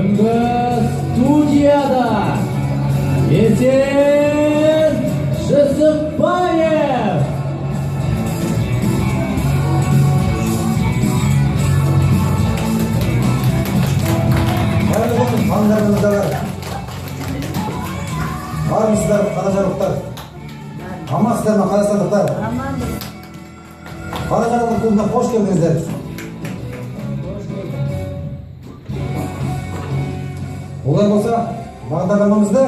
Бүгінгі студияда Есен Жүсіпбаев. Қайырлы күн, ханымдар мен мырзалар. Армысыздар, қаражарлықтар. Амансыздар ма, қазақстандықтар? Аманбыз. Қаражарлық клубына қош келдіңіздер. Қош келдік. Олай болса, бағдарламамызды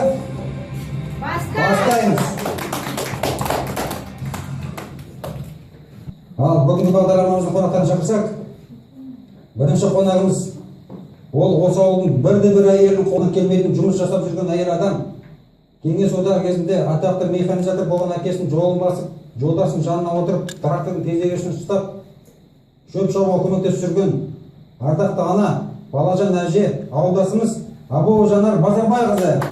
бастаймыз. Ал бүгінгі бағдарламамыздың қонақтарын шақырсақ, бірінші қонағымыз ол осы ауылдың бірде бір әйелінің қолынан келмейтін жұмыс жасап жүрген әйел адам. Кеңес одағы кезінде атақты механизатор болған әкесінің жолын басып, жолдасының жанына отырып, трактордың тезегішін ұстап, шөп шабуға көмектесіп жүрген ардақты ана, балажан әже, ауылдасымыз Абуова Жанар Базарбайқызы.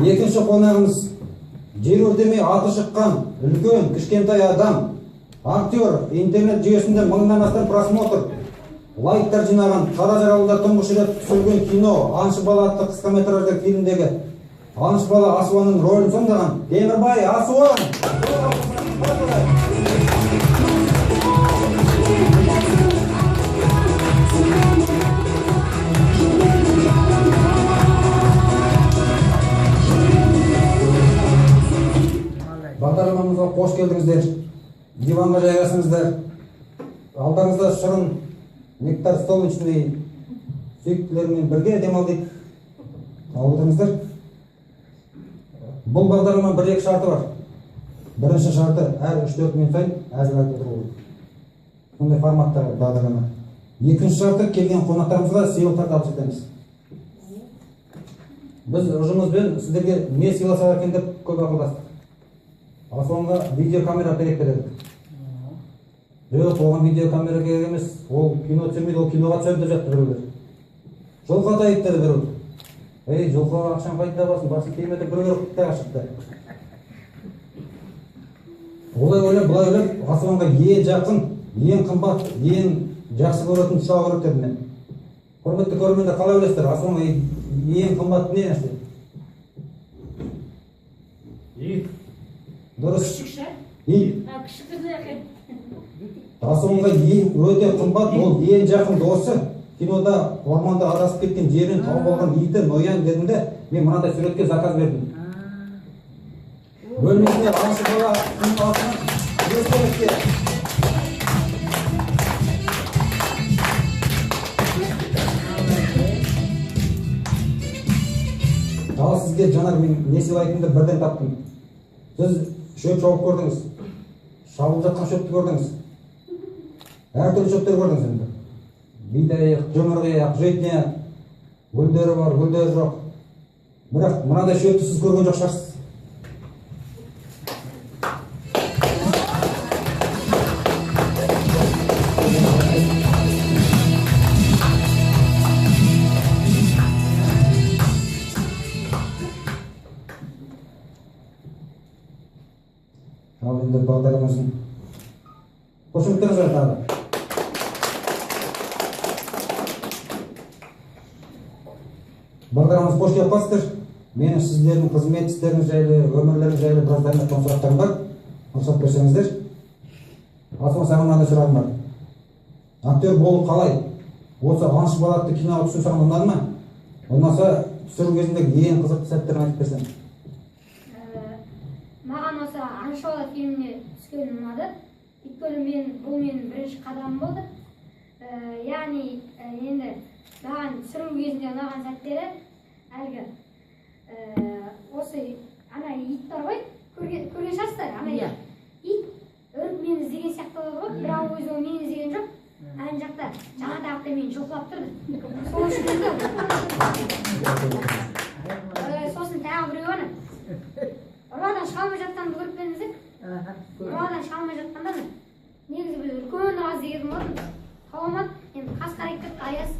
Екінші қонағымыз жер өртемей аты шыққан үлкен кішкентай адам, актер, интернет жүйесінде мыңнан астам просмотр, лайктар жинаған, Қаражар ауылында тұңғыш рет түсірілген кино Аңшы бала атты қысқа метражды фильмдегі аңшы бала Асуанның рөлін сомдаған Темірбай Асуан. Бағдарламамызға қош келдіңіздер. Диванға жайғасыңыздар. Алдарыңызда шырын нектар солнечный сүйіктілерімен бірге демал дейді. Алып отырыңыздар. Бұл бағдарламаның бір-екі шарты бар. Бірінші шарты әр 3-4 минут сайын әзіл айтып отыру керек. Сондай форматтағы бағдарлама. Екінші шарты келген қонақтарымызға сыйлықтар табыс етеміз. Біз ұжымымызбен сіздерге не сыйласақ екен деп көп ақылдастық. Асуанға видеокамера керек дедік. Жоқ, оған видеокамера керек емес, ол кино түсірмейді, ол киноға түсемін деп жатты біреулер. Жылқы атайық деді біреу. Ей, жылқыға ақшаны қайда табасың, басын киме деп біреулер құттықтайға шықты. Олай ойлап, былай ойлап, Асуанға ең жақын, ең қымбат, ең жақсы көретін пышақ керек дедім мен. Құрметті көрермендер, қалай ойлайсыздар, Асуанға ең қымбат не нәрсе? Ит. Дұрыс. Күшік ше? Ит. А, күшік екен. Асуанға ең өте қымбат, ол ең жақын досы. Кинода орманда адасып кеткен жерінен тауып алған иті Ноян дедім де, мен мынадай суретке заказ бердім. Бөлмесіне аңшы бала атынан естелікке. Ал сізге, Жанар, мен не сыйлайтынымды бірден таптым. Сіз шөп шауып көрдіңіз, шабылып жатқан шөпті көрдіңіз, әртүрлі шөптер көрдіңіз енді. Бидайық, жұмырғиық, житня, гүлдері бар, гүлдері жоқ. Бірақ мынадай шөпті сіз көрген жоқ шығарсыз. Ал енді бағдарламасын қошеметтеріңіз бар тағы. Бағдарламамызға қош келіп қалыпсыздар. Менің сіздердің қызмет істеріңіз жайлы, өмірлеріңіз жайлы біраз дайындап сұрақтарым бар. Рұқсат берсеңіздер. Асуан, саған мынандай сұрағым бар. Актер болу қалай? Осы Аңшы бала атты киноға түсу саған ұнады ма? Ұнаса, түсіру кезіндегі ең қызықты сәттерін айтып берсең. Маған осы Аңшы бала фильміне түскенім ұнады. Өйткені бұл менің бірінші қадамым болды. Яғни, енді маған түсіру кезінде ұнаған сәттері әлгі, осы ана ит бар ғой, көрген шығарсыздар, ана Иә. ит үріп мені іздеген сияқты болады ғой, бірақ өзі ол мені іздеген жоқ. Ана жақта жаңа тағыпта мені жұлқылап тұрды. Сол үшін енді, сосын тағы біреу ана ұрадан шыға алмай жатқанды көріп пе едіңіздер? Ұрадан шыға алмай жатқанда ана негізі біз үлкен ұрға іздеген болатынбыз, таба алмадық. Енді қас қарайып кетті, аяз.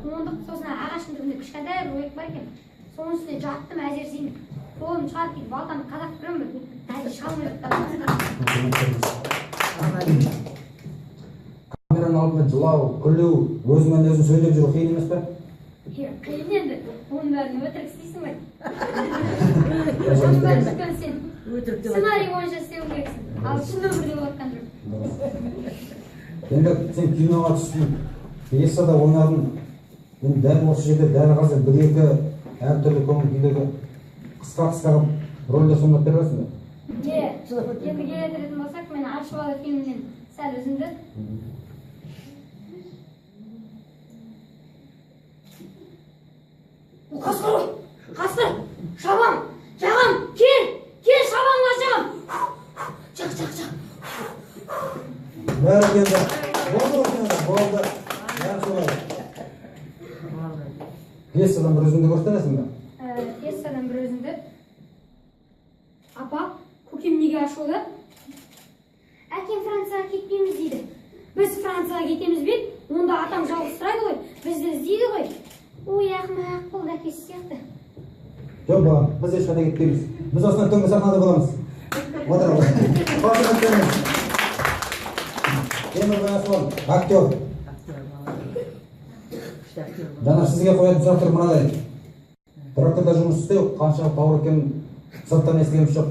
Қондық, сосын ағаштың түбінде кішкентай бір ойық бар екен. Соның үстіне жаттым, әзер сеніп. Қолым шығарып кетіп, балтаны қадап тұрамын бір. Әлі шыға алмай жатты. Камераның алдында жылау, күлу, өзіңмен өзің сөйлеп жүру қиын емес пе? Қиын енді. Оның бәрін өтірік істейсің ғой. Оның бәрін өйткені сен сценарий бойынша істеу керексің. Ал шын өмірде болып жатқан жоқ. Енді сен киноға түстің, пьесада ойнадың. Енді дәл осы жерде, дәл қазір бір-екі әртүрлі көңіл күйдегі қысқа-қысқа қылып рөлдер сомдап бере аласың ба? Е, енді келе тұратын болсақ, мен Ащы бала фильмінен сәл үзінді. Қасқыр ғой, қасқыр, шабам, жағам, кел, кел, шабамға жағам. Жақ, жақ, жақ. Бәрекелді. Болды ғой кинода, болды. Бәрі солай. Пьесадан бір үзінді көрсетесің бе? Пьесадан бір үзінді. Апа, көкем неге ашулы? Әкем Францияға кетпейміз дейді. Біз Францияға кетеміз бе? Онда атам жалғыз сұрайды ғой, бізді іздейді ғой. Ой, ақымақ, бұл да әкесі сияқты. Жоқ, балам, біз ешқайда кетпейміз. Біз осынан түнгі сахнада боламыз. Отырамыз. Қошеметтеріңіз. Темірбай Аслан, актер. Жаңа сізге қоятын сұрақтар мынадай. Тракторда жұмыс істеу қаншалықты ауыр екенін сырттан естігеніміз жоқ.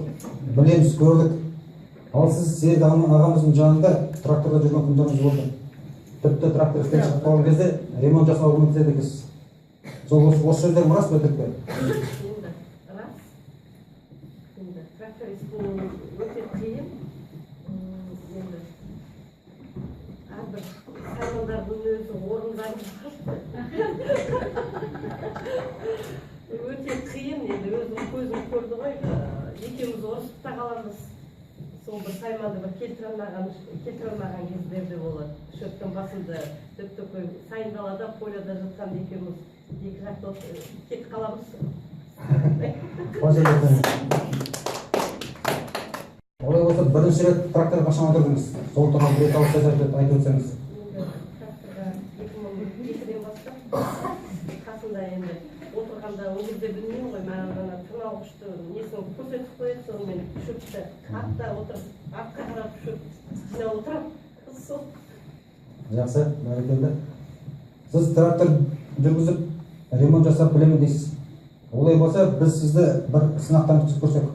Білеміз, көрдік. Ал сіз Серік ағамыздың жанында тракторда жүрген күндеріңіз болды. Тіпті трактор істен шығып қалған кезде ремонт жасауға көмектеседі екенсіз. Сол осы сөздерім рас па, өтірік пе? Енді рас. Енді тракторист болу өте қиын. Енді әрбір сайлаудардың өзі орындары бар. Өте қиын енді, өзім көзім көрді ғой, екеуміз ұрысып та қаламыз. Сол бір сайманды бір келтіре алмаған кездер де болады. Шөптің басында дөп-дөкей сайын далада, поляда жатқан екеуміз екі жақта кетіп қаламыз. Олай болса, бірінші рет тракторға қашан отырдыңыз? Сол туралы бір екі ауыз сөз айтып өтсеңіз. Енді тракторға 2002-ден бастап қасында енді отырғанда ол кезде білмеймін ғой, маған ана тырнауышты несін көрсетіп қояды, сонымен шөпті артта отырып, артқа қарап шөп жинап отырамын. Сол. Жақсы, бәрекелді. Сіз трактор жүргізіп, ремонт жасап білемін дейсіз. Олай болса, біз сізді бір сынақтан өткізіп көрсек.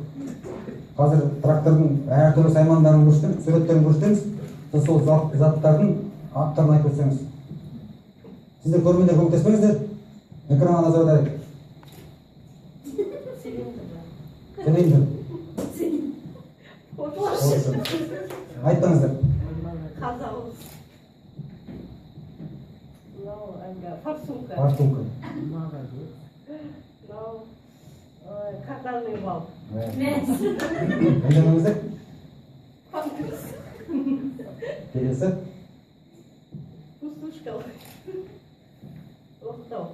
Қазір трактордың әртүрлі саймандарын көрсетеміз, суреттерін көрсетеміз. Сіз сол заттардың аттарын айтып өтсеңіз. Сіздер көрермендер көмектеспеңіздер. Экранға назар аударайық. Цилиндр. Айтпаңыздар. Қазауыз. Мынау әлгі форсунка. Форсунка. Мынау карданный вал. Ойланыңыздар. Келесі. Пустушка. Оқтау.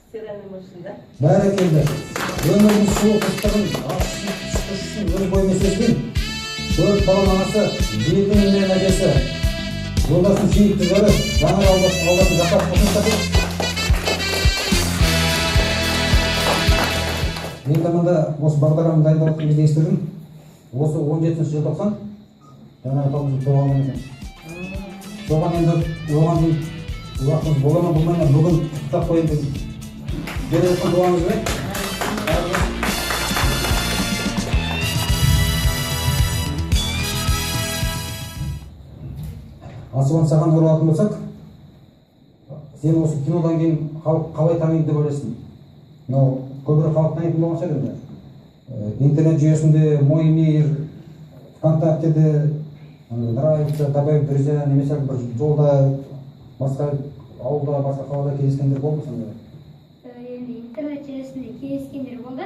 Стиральный машина. Бәрекелді. Өмірдің суық ыстығын, ащысын, тұщысын өз бойымен сезген төрт баланың анасы, жеті немеренің әжесі, жолдасының сүйікті жары, Жанар ауылдасын жасап қосымша. Мен мында осы бағдарламаны дайындап жатқан кезде естідім. Осы 17 желтоқсан Жанар атамыздың туған күні екен. Соған енді оған дейін уақытымыз бола ма, болмай ма, бүгін құттықтап қояйын дедім. Беріп жатқан туғаныңызбен. Асылан, саған оралатын болсақ, сен осы кинодан кейін халық қалай таниды деп ойлайсың? Мынау көбірек халық танитын болған шығар енді. Интернет жүйесінде Мой мир, ВКонтактеде нравится, добавить друзья, немесе бір жолда, басқа ауылда, басқа қалада кездескендер болды ма сондай? Енді интернет желісінде кездескендер болды.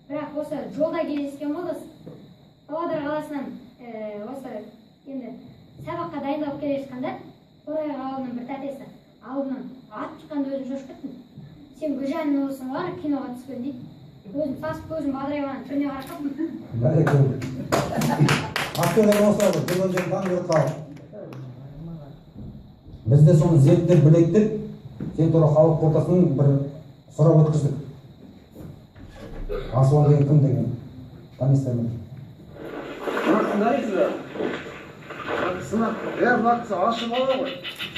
Бірақ осы жолда кездескен болды. Павлодар қаласынан осы енді сабаққа дайындалып келе жатқанда Торайғыр ауылының бір тәтесі алдынан атып шыққанда өзім шошып кеттім. Сен Гүлжанның ұлысың ғой, киноға түскен дейді. Өзім сасып көзім бадырайып ана түріне қарап қалдым. Бәрекелді. Актерлер осылай ғой, жүрген жерін танып жүреді халық. Біз де соны зерттеп білейік деп Сен туралы халық ортасынан бір сұрап өткіздік. Асуан деген кім деген? Танисыздар ма? Мына кісіні, мына кісі аңшы бала ғой.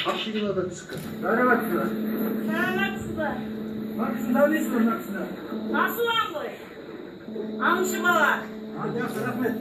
Аңшы кинода түскен. Саламатсыз ба? Саламатсыз ба? Мына кісіні танисыз ба, мына кісіні? Асуан ғой. Аңшы бала. Жақсы, рахмет.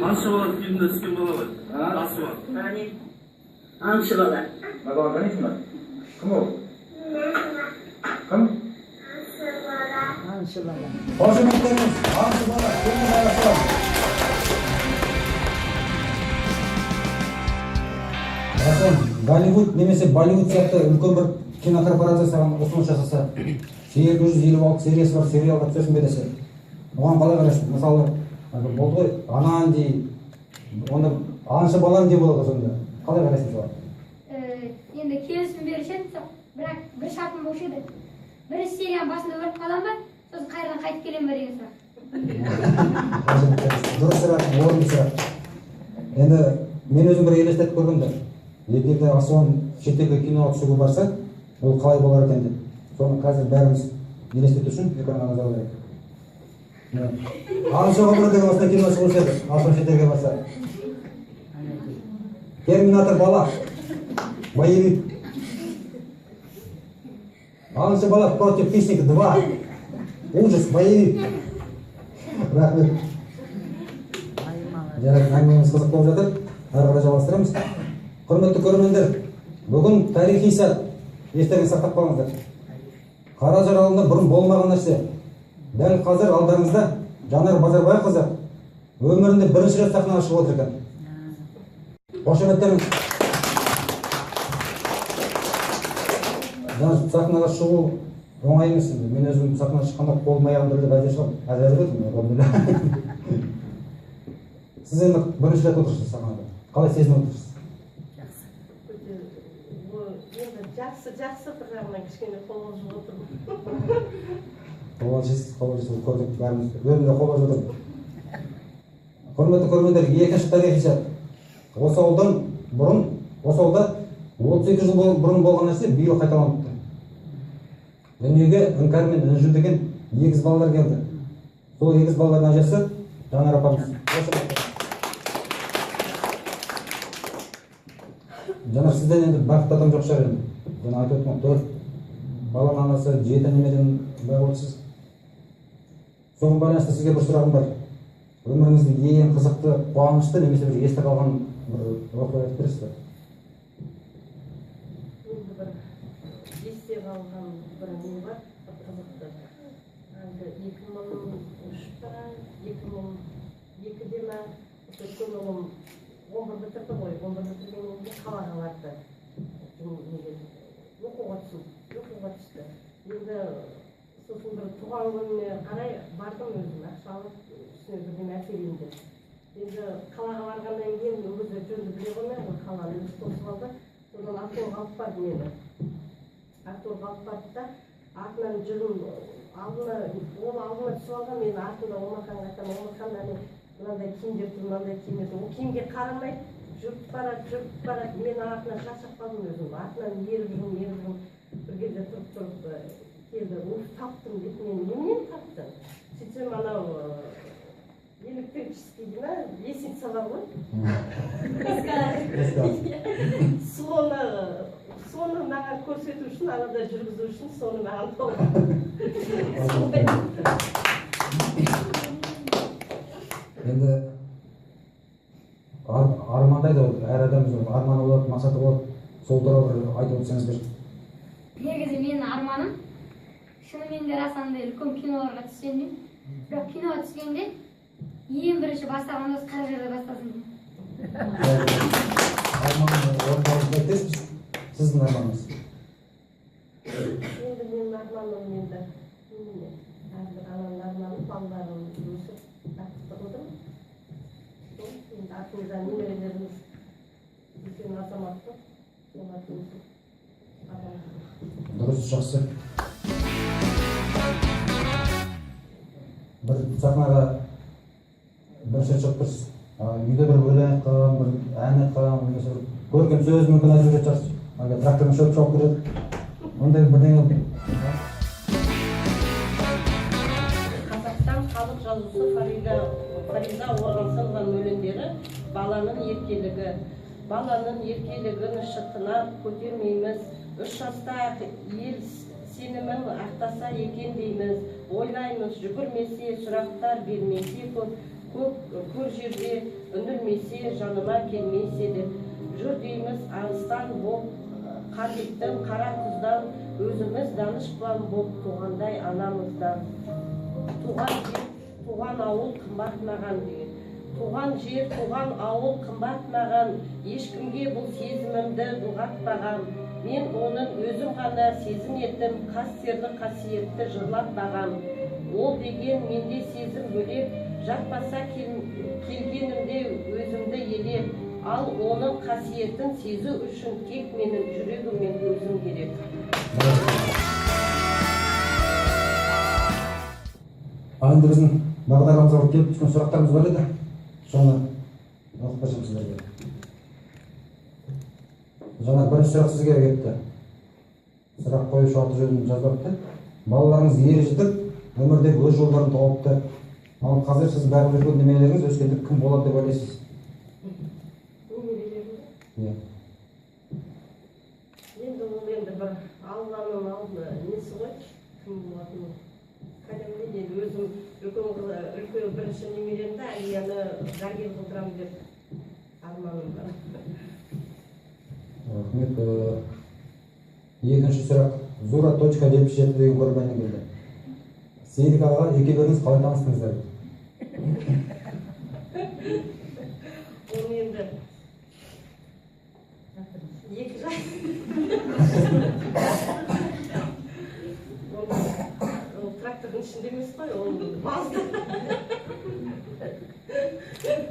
Аңшы бала фильмде түскен бала ғой. Асуан. Аңшы бала. Мына танисың ба? Кім ол? Кім? Аңшы бала. Қошеметтеріңіз, аңшы бала, Кеңес Асуан. Асуан, Голливуд немесе Болливуд сияқты үлкен бір кинокорпорация саған ұсыныс жасаса, 856 сериясы бар сериалға түсесің бе десе, оған қалай қарайсың? Мысалы, болды ғой, Ананди, онда аңшы балам деп болады сонда. Қалай қарайсың соған? Енді келісім беруші едім, бірақ бір шартым болушы еді. Бірінші серияның басында өліп қалам ба, сосын қайрадан қайтып келем ба деген сұрақ. Дұрыс сұрақ, орынды сұрақ. Енді мен өзім бір елестетіп көргім де. Егер де Асуан шетелге киноға түсуге барса, ол қалай болар екен деп. Соны қазір бәріміз елестету үшін экранға назар аударайық. Аңшы ғұмыры деген осындай кино шығушы еді, Асуан шетелге барса. Терминатор бала, боевик. Аңшы бала против хищника 2. Ужас, боевик. Рахмет. Жарайды, әңгімеміз қызық болып жатыр. Әрі қарай жалғастырамыз. Құрметті көрермендер, бүгін тарихи сәт. Естеріңізде сақтап қалыңыздар. Қаражар ауылында бұрын болмаған нәрсе. Дәл қазір алдарыңызда Жанар Базарбайқызы өмірінде бірінші рет сахнаға шығып отыр екен. Қошеметтеріңіз. Жаңа сахнаға шығу оңай емес енді. Мен өзім сахнаға шыққанда қолым аяғым дірілдеп әзер шығамын. Әзер отырмын, қолым дірілдеп. Сіз енді бірінші рет отырсыз сахнада. Қалай сезініп отырсыз? Енді жақсы, жақсы, бір жағынан кішкене қобалжып отырмын. Қобалжисыз, қобалжисыз, көрдік бәріміз. Өзім де қобалжып отырмын. Құрметті көрермендер, екінші тарихи сәт. Осы ауылдан бұрын, осы ауылда 32 жыл бұрын болған нәрсе биыл қайталаныпты. Дүниеге Іңкәр мен Інжу деген егіз балалар келді. Сол егіз балалардың әжесі Жанар апамыз. Жанар, сізден енді бақытты адам жоқ шығар енді. Жаңа айтып өттім, 4 баланың анасы, 7 немерені бағып отырсыз. Соған байланысты сізге бір сұрағым бар. Өміріңізде ең қызықты, қуанышты немесе бір есте қалған бір оқиға айтып бересіз бе? Енді бір есте қалған бір не бар, бір қызықты. Енді 2003 па, 2002-де ме, осы үлкен ұлым 11 бітірді ғой, 11 бітіргеннен кейін қалаға барды. Оқуға түсті. Енді сосын бір туған күніне қарай бардым өзім, ақша алып, үстіне бірдеме әкелейін деп. Енді қалаға барғаннан кейін өзі жөнді біле қоймай, қаланы өзі тосып алды. Содан автобусқа алып барды мені. Автобусқа алып барды да, артынан жүрдім, алдына, ол алдыма түсіп алған, мен артында Омарханға айтамын, Омархан, әне мынандай киімдер тұр, мынандай киімдер тұр. Ол киімге қарамай жүріп барады, жүріп барады. Мен артынан шаршап қалдым өзім, артынан еріп жүрмін, еріп жүрмін. Бір кезде тұрып тұрып келді, уф, таптым деп. Мен неменен таптым? Сөйтсем анау электрический дей ма, лестница бар ғой. Соны Соны маған көрсету үшін, анада жүргізу үшін соны маған тауып. Енді армандайды ғой, әр адам арманы болады, мақсаты болады. Сол туралы бір айтып өтсеңіз бір. Негізі менің арманым шынымен де рас андай үлкен киноларға түссем деймін. Бірақ киноға түскенде ең бірінші бастаған осы Қаражарда бастасын деймін. Арманның орындалуын тілектеспіз. Сіздің арманыңыз? Енді менің арманым енді немене? Әрбір ананың арманы балаларын өсіп бақытты қылдым. Сол енді артымызда немерелеріміз үлкен азаматты, соларды өсіп адам. Дұрыс, жақсы. Бір сахнаға бірінші шығып тұрсыз. Үйде бір өлең айтқан, бір ән айтқан, немесе бір көркем сөз мүмкін айтып жүретін шығарсыз. Әлгі трактормен шөп шауып келеді. Ондай бірдеңе. Қазақстан халық жазушысы Фариза Оңғарсынованың өлеңдері баланың еркелігі. Баланың еркелігін шырқына көтермейміз. 3 жаста ел сенімін ақтаса екен дейміз. Ойлаймыз, жүгірмесе, сұрақтар бермесе көп, көр жерде үңілмесе, жаныма келмесе деп. Жүр дейміз, арыстан боп, қабеттің қара құздан, өзіміз данышпан боп туғандай анамыздан. Туған жер, туған ауыл қымбат маған деген. Туған жер, туған ауыл қымбат маған, ешкімге бұл сезімімді бұлғатпаған. Мен оның өзім ғана сезінетім, қастерлі қасиетті жырлап бағам. Ол деген менде сезім бөлек, жатпаса келгенімде өзімді елеп, ал оның қасиетін сезу үшін тек менің жүрегім мен көзім керек. Ал енді біздің бағдарламамызға келіп түскен сұрақтарымыз бар еді. Соны оқып берсем сіздерге. Жаңа бірінші сұрақ сізге келіпті. Сұрақ қоюшы аты жөнін жазбапты. Балаларыңыз ер жетіп, өмірде өз жолдарын тауыпты. Ал қазір сіз бағып жүрген немерелеріңіз өскенде кім болады деп ойлайсыз? Немерелерім? Иә. Енді ол енді бір Алланың алды несі ғой, кім болатыны. Қайдан білейін енді өзім үлкен бірінші немеремді Әлияны дәрігер қылдырамын деп арманым бар. Рахмет. Екінші сұрақ. Зура.77 деген көрерменнен келді. Серік аға, екеулеріңіз қалай таныстыңыздар? Оны енді 2 жас. Ол трактордың ішінде емес қой, ол базда.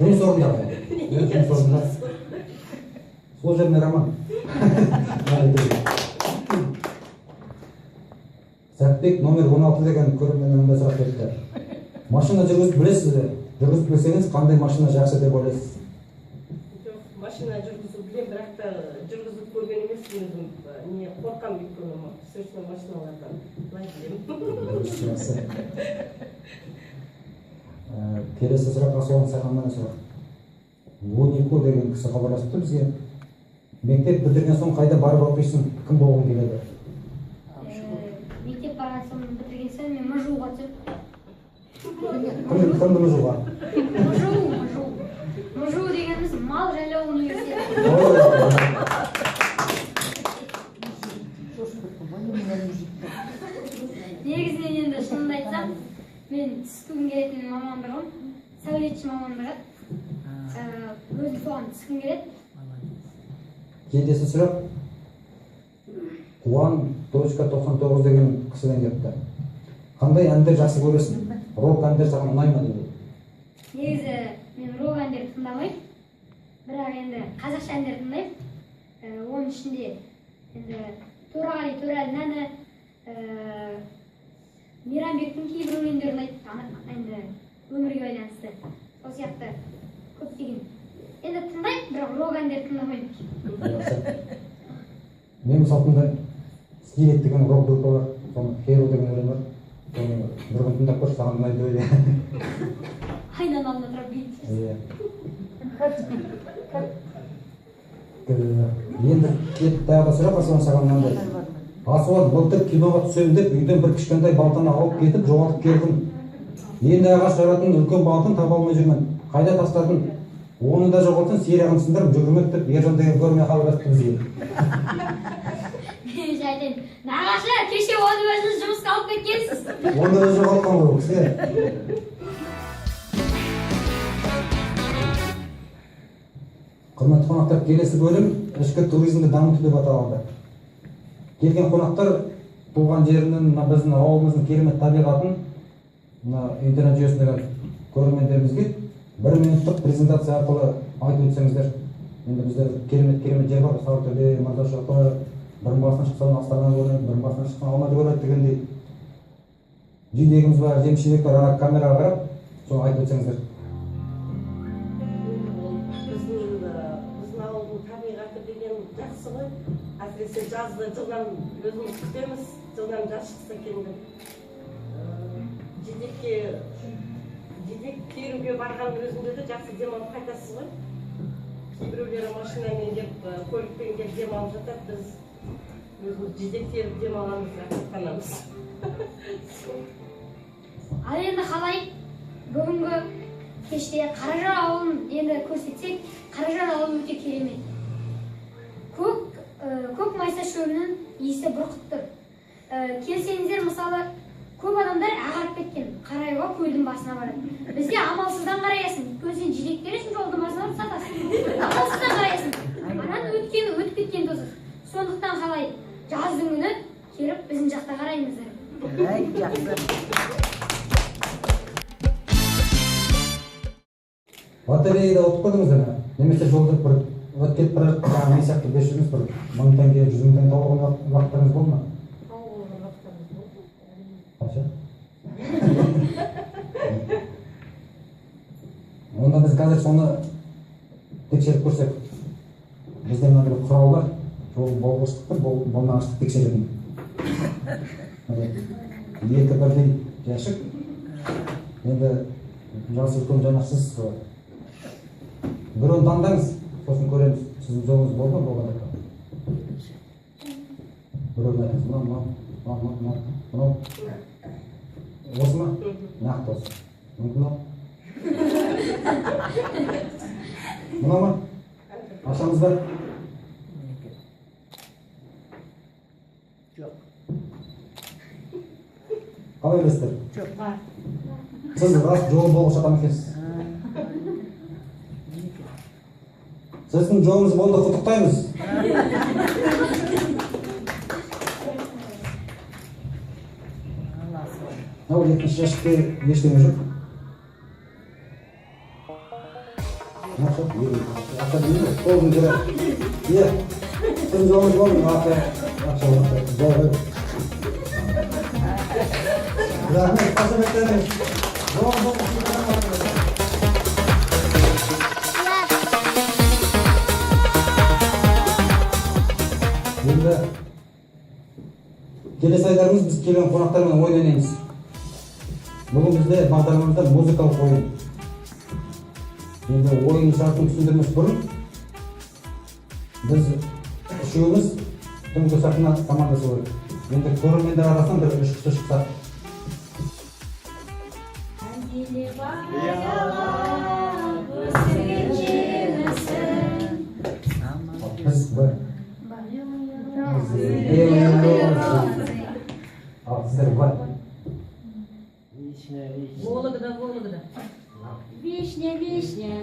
Жұмыс орнында ғой. Жұмыс орнында. Служебный роман. Сәтбек номер 16 деген көрерменнен мындай сұрақ келіпті. Машина жүргізіп білесіз бе? Жүргізіп білсеңіз, қандай машина жақсы деп ойлайсыз? Жоқ, машина жүргізу білемін, бірақ та жүргізіп көрген емеспін өзім. Не, қорқамын өйткені встречный машиналардан. Былай білемін. Дұрыс, жақсы. Келесі сұраққа соған саған мына сұрақ. Лунико деген кісі хабарласыпты бізге. Мектеп бітірген соң қайда барып оқисың, кім болғың келеді? Мектеп барған соң бітірген соң мен МЖУ-ға түсіп. Кімді МЖУ-ға? МЖУ, МЖУ. МЖУ дегеніміз мал жайлау университеті. Негізінен енді шынымды айтсам, мен түскім келетін мамандығым сәулетші мамандығы. Өзім соған түскім келеді. Келесі сұрақ Қуан.99 деген кісіден келіпті. Қандай әндер жақсы көресің? Рок әндер саған ұнай ма дейді. Негізі мен рок әндерді тыңдамаймын, бірақ енді қазақша әндер тыңдаймын. Оның ішінде енді Төреғали Төреәлінің әні, Мейрамбектің кейбір өлеңдері ұнайды, енді өмірге байланысты. Сол сияқты көптеген. Енді тыңдаймын, бірақ рок әндерді тыңдамаймын. Жақсы. Мен мысалы тыңдаймын. Скелет деген рок группа бар, соны Херо деген өлең бар. Соны бір күн тыңдап көрші, саған ұнайды деп ойлаймын. Айнаның алдында тұрып билейсіз. Иә. Енді тағы да сұрақ Асуан саған мынандай. Асуан былтыр киноға түсемін деп үйден бір кішкентай балтаны алып кетіп жоғалтып келдім. Енді ағаш жаратын үлкен балтаны таба алмай жүрмін. Қайда тастадым? Оны да жоғалтсаң сирағын сындырып жүгірмек деп Ержан деген көрмей хабарласты бізге. Айтайын, нағашы, кеше оны өзіңіз жұмысқа алып кеткенсіз. Оны да жоғалтқан ғой ол кісі. Құрметті қонақтар, келесі бөлім ішкі туризмді дамыту деп аталады. Келген қонақтар туған жерінің, мына біздің ауылымыздың керемет табиғатын мына интернет жүйесіндегі көрермендерімізге бір минуттық презентация арқылы айтып өтсеңіздер. Енді бізде керемет жер бар, Сарытөбе, Мырзашоқы, бірінің басына шықсаң Астана көрінеді, бірінің басына шықсаң Алматы көрінеді дегендей. Жидегіміз бар, жеміс-жидек бар, ана камераға қарап соны айтып өтсеңіздер. Біздің ауылдың табиғаты деген жақсы ғой. Әсіресе жазды жылдам өзіміз күтеміз, жылдам жаз шықса екен деп. Жидек теруге барған өзінде де жақсы демалып қайтасыз ғой. Кейбіреулері машинамен келіп, көлікпен келіп демалып жатады, біз өзіміз жидек теріп демаламыз, рахаттанамыз. Ал енді қалай бүгінгі кеште Қаражар ауылын енді көрсетсек, Қаражар ауылы өте керемет. Көк майса шөбінің иісі бұрқып тұр. Келсеңіздер, мысалы, көп адамдар ағарып кеткен, қараюға көлдің басына барады. Бізде амалсыздан қараясың, өйткені сен жидек тересің, жолдың басына барып сатасың. Амалсыздан қараясың. Анан өтіп кеткен тозақ. Сондықтан қалай жаздың күні келіп біздің жақта қарайыңыздар. Лотереяда ұтып көрдіңіздер ме? Немесе жолда бір өтіп кетіп бара жатқан мен сияқты 500 бір 1000 теңге, 100 мың теңге тауып алған уақыттарыңыз болды ма? Тауып алған уақыттарымыз болды. Қанша? Онда біз қазір соны тексеріп көрсек. Бізде мынандай бір құрал бар. Жол болғыштықты, болмағыштықты тексеретін. Екі бірдей жәшік. Енді жасы үлкен жаңақсыз. Біреуін таңдаңыз, сосын көреміз. Сіздің жолыңыз болды ма, болған жоқ па? Біреуін айтыңыз, мынау, мынау, мынау, мынау, мынау. Осы ма? Нақты осы. Мүмкін мынау? Мынау ма? Ашамыз ба? Жоқ. Қалай білесіздер? Жоқ. Бар. Сіз рас жолы болғыш адам екенсіз. Сіздің жолыңыз болды, құттықтаймыз. Мынау екінші жәшікте ештеңе жоқ. Иә, сіздің жолыңыз болды, ақша болды. Рахмет, қошеметтеріңіз. Жол болды. Енді келесі айдарымыз біз келген қонақтармен ойын ойнаймыз. Бүгін бізде бағдарламамызда музыкалық ойын. Енді ойын шартын түсіндірмес бұрын біз үшеуміз түнгі сахна командасы болайық. Енді көрермендер арасынан бір үш кісі шықса. Біз бір. Ал сіздер бар. Вологда, Вологда. Вишня, вишня.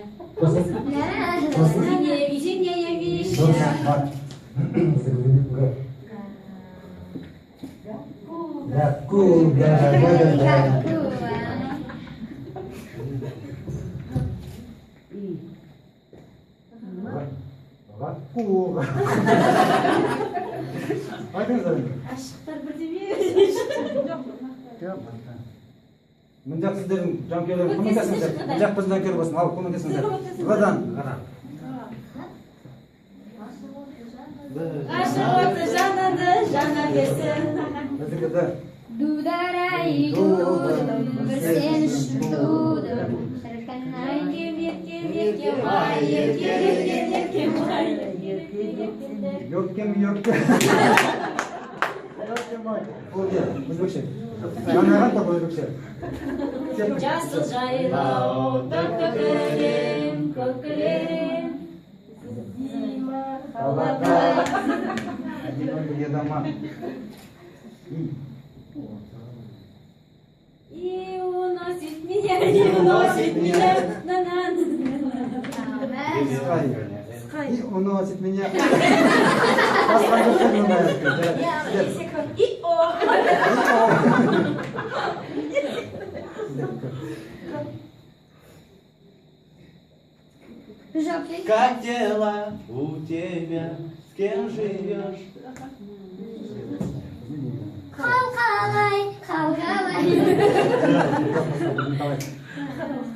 Зимняя вишня. Ашықтар бірдеме. Жоқ. Мына жақ сіздердің жанкүйерлерің көмектесіңіздер. Мына жақ біздің жанкүйер болсын, ал көмектесіңіздер. Ғадан. Ғашық оты жанады, жана берсін. Біздікі де. Дударай дудым, бір сен үшін тудым. Шіркін ай, Еркем, еркем, еркем, ай, еркем, еркем, еркем, ай. Ёркем, ёркем. Ёркем ай. Ол не, өзбекше. Жанаған такой өзбекше. Жасыл жайлауда көкілем, көкілем. Дима қалада. Дима дома. И уносит меня, и уносит меня. На-на-на. И уносит меня. И о. Как дела у тебя? С кем живешь? Қалқалай, қалқалай.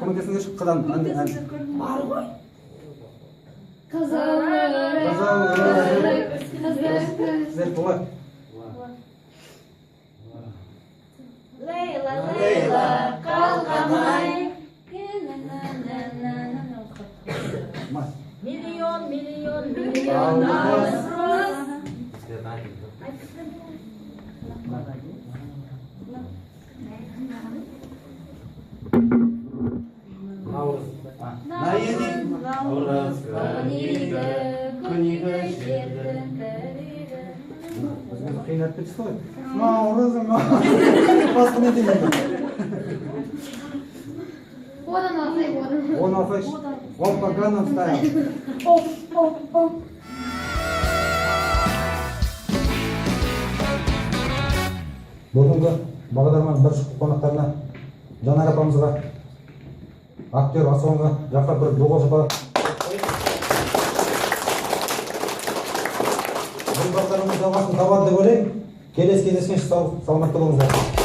Көмектесіңдерші, қыдан. Бар ғой. Қызыл өрік, Сіздер тула. Лейла, Лейла, қалқамай. Миллион, миллион, миллион роз. Наурыз. Наурыз күнегі, күнегі жердің кірегі. Өзіңізді қинап кетсіз ғой. Наурыз, басқа не деймін? Одан алсай, одан. Оны алсайшы. Опа, Gangnam Style. Оп, оп, оп. Бүгінгі бағдарламаның бірінші қонақтарына Жанар апамызға, актер Асонға жаққа бір ду қол шапалақ. Бұл бағдарлама жалғасын табады деп ойлаймын. Келесі кездескенше сау саламатта болыңыздар.